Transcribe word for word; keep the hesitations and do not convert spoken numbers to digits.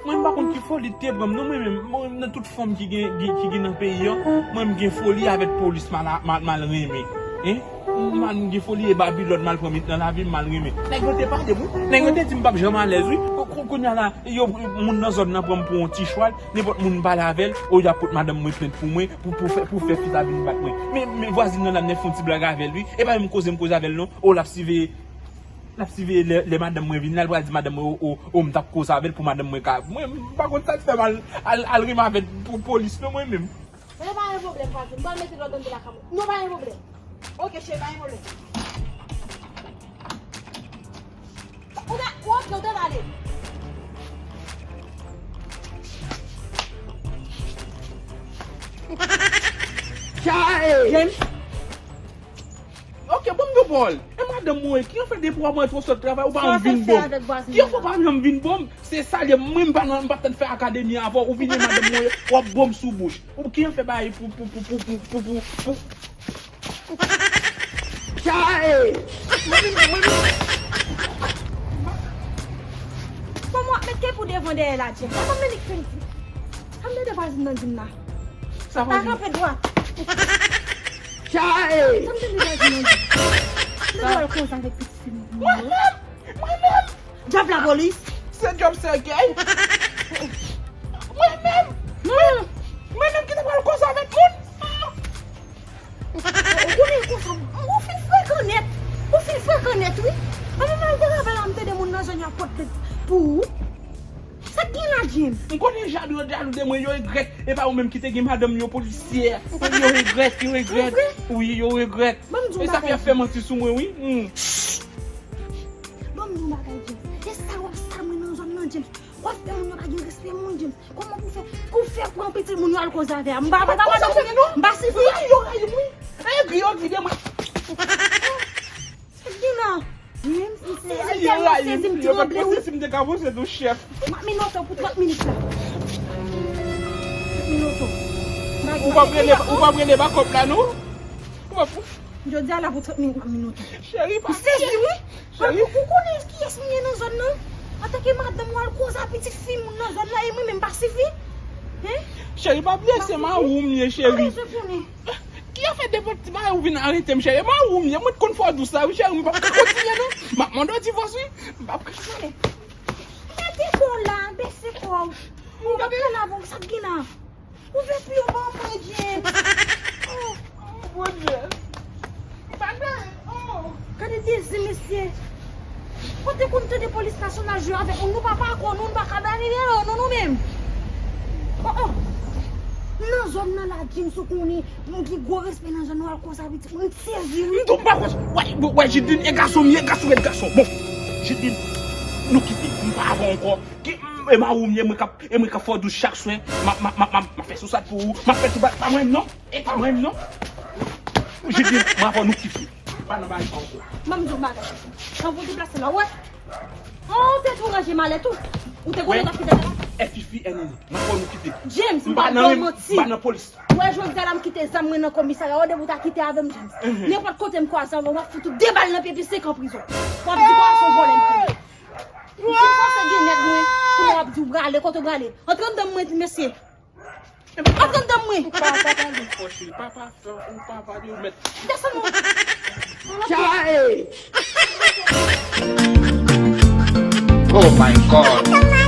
Mwen, m pa konn ki foli te pran m, non, mwen menm, mwen menm, nan tout fanm ki gen, ki, ki gen nan peyi an, mwen, m gen foli avèk polis mal, mal, mal renmen. Hein? M gen foli e Babilòn mal pran m nan lavi m, mal renmen. Nèg yo te pale m, wi. Nèg yo te di m p ap janm alèz, wi. Kou-, kou-, kounye a la, yo, moun nan zòn nan pran m pou yon ti chwal. Nenpòt moun m pale avè l, o, y ap pot madanm mwen plent pou mwen, pou, pou fè, pou fè fi sa vin bat mwen. Men, men vwazin nan la, m fè yon ti blag avè l, wi. E pa menm koze m koze avè l, non. O, l ap siveye, l ap siveye lè, lè madanm mwen vin la, l pral di madanm mwen, o, o, o, m t ap koze avè l pou madanm mwen ka. Mwen, m pa konn sa k fè m al, al, al renmen avèk po-, polis, non, mwen menm. Men pa gen pwoblèm, vwazin. M pral mete lòd anndan lakay mwen. Non, pa gen pwoblèm. Oke, cheri, pa gen pwoblèm. Ou ta, ou oke, ou ta ale. James. Oke, bon, m di w pawòl. E madanm mwen, ki an fè depi w ap rantre w sot travay, ou pa janm vin bon. Ki an fè w pa janm vin bon? Se sa l ye, mwen, m pa nan, m pa t fè akademi avè w, ou vin e madanm mwen, w ap bon m sou bouch. Ou ki an fè bagay pou, pou, pou. Chae! Mwen menm, mwen menm. Kòman w ap met kè pou devan dèyè la, James? Sa pa mennen k fè m. Sa m tande vwazin nan di m la. Sa pa vwazin? Kanpe dwat. Chae! Sa m tande vwazin nan di. Mwen wè l konsa avèk pitit fi m. Mwen menm! Mwen menm! Djòb lapolis. Se djòb sèkèy. Mwen menm. Mwen, mwen menm ki te pral koze avèk moun. Ou konnen konsa, ou fin frekan nèt. Ou fin frekan nèt, wi. Anvan m al travay la, m tande moun nan zòn yo ap pot plent pou ou. Sa k gen la, James? M konnen jalou yo jalou de mwen, yo regrèt. E pa ou menm ki te gen madanm yo polisyè. Yo regrèt, yo regrèt. Wi, yo regrèt. E sa fè y ap fè manti sou mwen, wi. Ban m di w yon bagay, James. E sa w ap sal mwen nan zòn nan, James. W ap fè moun yo pa gen respè moun, James. Kòman pou fè, pou fè pran pitit moun yo al koze avè a? M pa, m pa, m pa, m pa sifi. Yo rayi m, wi. E gri yo gri de mwen. Sa k gen la? Menm si se, yo rayi m, yo pa t panse si m te ka panse tou chèf. M ap minote w pou trant minit la. M ap minote w. Ou p ap rele, ou p ap rele bakòp la, non? Ou p ap Jodi a la pou trant minit m ap minote. Cheri, pa. M sezi, wi. Cheri. Ou, ou konnen kiyès m ye nan zòn nan? Antanke madanm ou al koze a pitit fi moun nan zòn nan, e mwen menm pa sifi? Hein? Cheri, pa bliye se mari w m ye, cheri. Mwen bezwen konnen. Ki afè de pòt ti bagay ou vin arete m, cheri? E mari w m ye, mwen t konn fè w dous la, wi, cheri, m p ap ka kontinye, non. M ap mande w divòs, wi. M p ap ka. Mete kò w la, bese kò w. Ou p ap pale avè w, sa k gen la? Ouvè pye w ban mwen, James. Oh, oh, Bondye. Gade dezi, mesye. Kote konn tande polis nasyonal jwe avèk moun, nou pa pako, nou, nou pa ka ba dèyè yo, non, nou menm. Oh, oh. Nan zòn nan la, James, ou konnen, nou gen gwo respè nan zòn nan, al konsa, pitit, mwen sezi, wi. M tou pa konsa. Wè, wè, Jidlin, e gason m ye, gason rèd gason. Bon, Jidlin, nou kite, m pa avè w ankò. Ki, m, e mari w m ye, mwen k ap, e mwen k ap fè w dous chak swen. M ap, m ap, m ap, m ap, m ap fè sosad pou ou. M ap fè tout bagay. Pa mwen menm non. E pa mwen menm non. Jidlin, m ap fè w nou kite. Pa nan bagay sa ankò. Ban m di w bagay. An pou deplase la, wè. An, ou te tou ranje malèt ou. Ou te konnen w t ap kite la. E fifi, e nini. M ap fè w nou kite. James, m pa nan manti. M pa nan polis. Ou wè jodi a la m kite zam mwen nan komisarya, ou depi w ta kite avè m, James. Nenpòt kote m kwaze avè w, m ap fout ou de bal nan pye epi senk an prizon. W ap di kòman se yon vòlè m te ye. Ou fin fòse gen nèg mwen, kounye a w ap di w prale, kote w prale? Antre anndan mwen, mesye. Antre anndan mwen. Pa, pa pale fò, cheri. Pa, pa fè, ou pa pale, ou mèt. Desann mwen. Chae! Oh my God!